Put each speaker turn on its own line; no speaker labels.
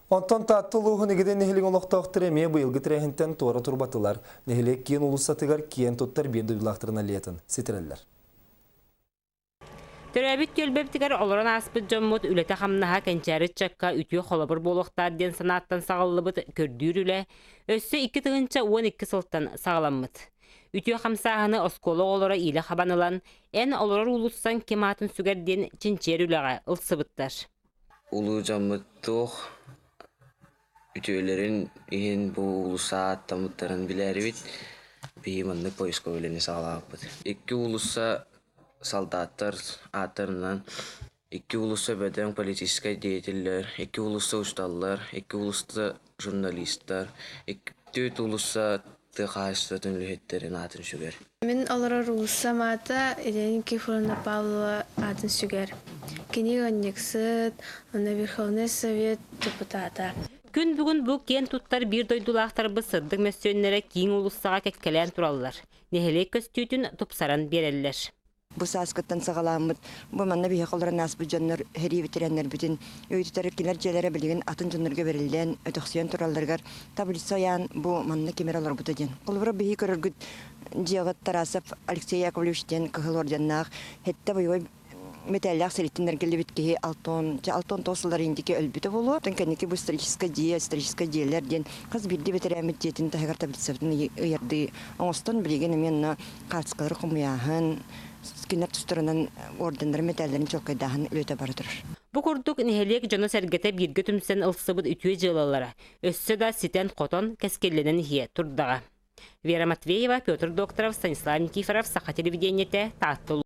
Онтон Таатта улууһун Игидэй нэһилиэгин олохтоохторо эмиэ быйылгы тэрээһинтэн туора турбатылар. Нэһилиэк киин уулуссатыгар киэн туттар биир дойдулаахтарын аллеятын ситэрэллэр.
Төрөөбүт түөлбэбитигэр олорон ааспыт дьоммут үлэтэ-хамнаһа кэнчээри ыччакка үтүө холобур буолуохтаах диэн санааттан саҕыллыбыт көрдүүр үлэ өссө 2012 сылтан саҕаламмыт. Үтүө хамсааһыны оскуола оҕолоро иилэ хабан ылан, эн олорор уулуссан ким аатын сүгэр диэн чинчийэр үлэҕэ ылсыбыттар.
Улуу дьоммут туох үтүөлэрин иһин бу уулусса ааттаммыттарын билээрибит, биһи маннык поисковай үлэни саҕалаабыппыт. Икки уулусса солдаттар ааттарынан, икки уулусса бөдөҥ политическай деятеллэр, икки уулусса учууталлар, икки уулусса журналистар, түөрт уулусса тыа хаһаайыстыбатын үлэһиттэрин аатын сүгэр.
Мин олорор уулуссам аата Елена Никифоровна Павлова аатын сүгэр. Кини ыанньыксыт, уонна Верховнай Совет депутата.
Күн бүгүн бу киэн туттар биир дойдулаахтарбыт сырдык мөссүөннэрэ киин уулуссаҕа кэккэлээн тураллар, нэһилиэк көстүүтүн тупсаран биэрэллэр.
Бу сааскыттан саҕаламмыт, бу манна биһиэхэ олорон ааспыт дьоннор сэрии ветераннарбытын өйдөтөр кинилэр дьиэлэрэ билигин атын дьоннорго бэриллэн, өтөхсүйэн туралларыгар таблица ыйаан бу манна ким эрэ олорбута диэн. Холобура, биһи көрөргүт дьиэҕит Тарасов Алексей Яковлевич диэн кыһыл орденнаах сэттэ боевой мэтээллээх сэрииттэн эргиллибит киһи алтон 69 сыллар индики өлбүтэ буолуо. Оттон кэнники бу историческай дьиэ, историческай дьиэлэр диэн хас биирдии бэтэрээммит дьиэтин таһыгар таблицабытын ыйардыы оҥостон билигин эмиэ онно хаартыскалары хомуйааһын, кинилэр тустарынан орденнарын, мэтээллэрин чуолкайдааһын үлэтэ бара турар.
Бу курдук нэһилиэк дьоно-сэргэтэ бииргэ түмсэн ылсыбыт үтүө дьыалалара өссө да ситэн-хотон, кэскиллэнэн иһиэ турдаҕа. Вера Матвеева, Петр Докторов, Станислав Никифоров, Саха телевидениетэ, Таатта.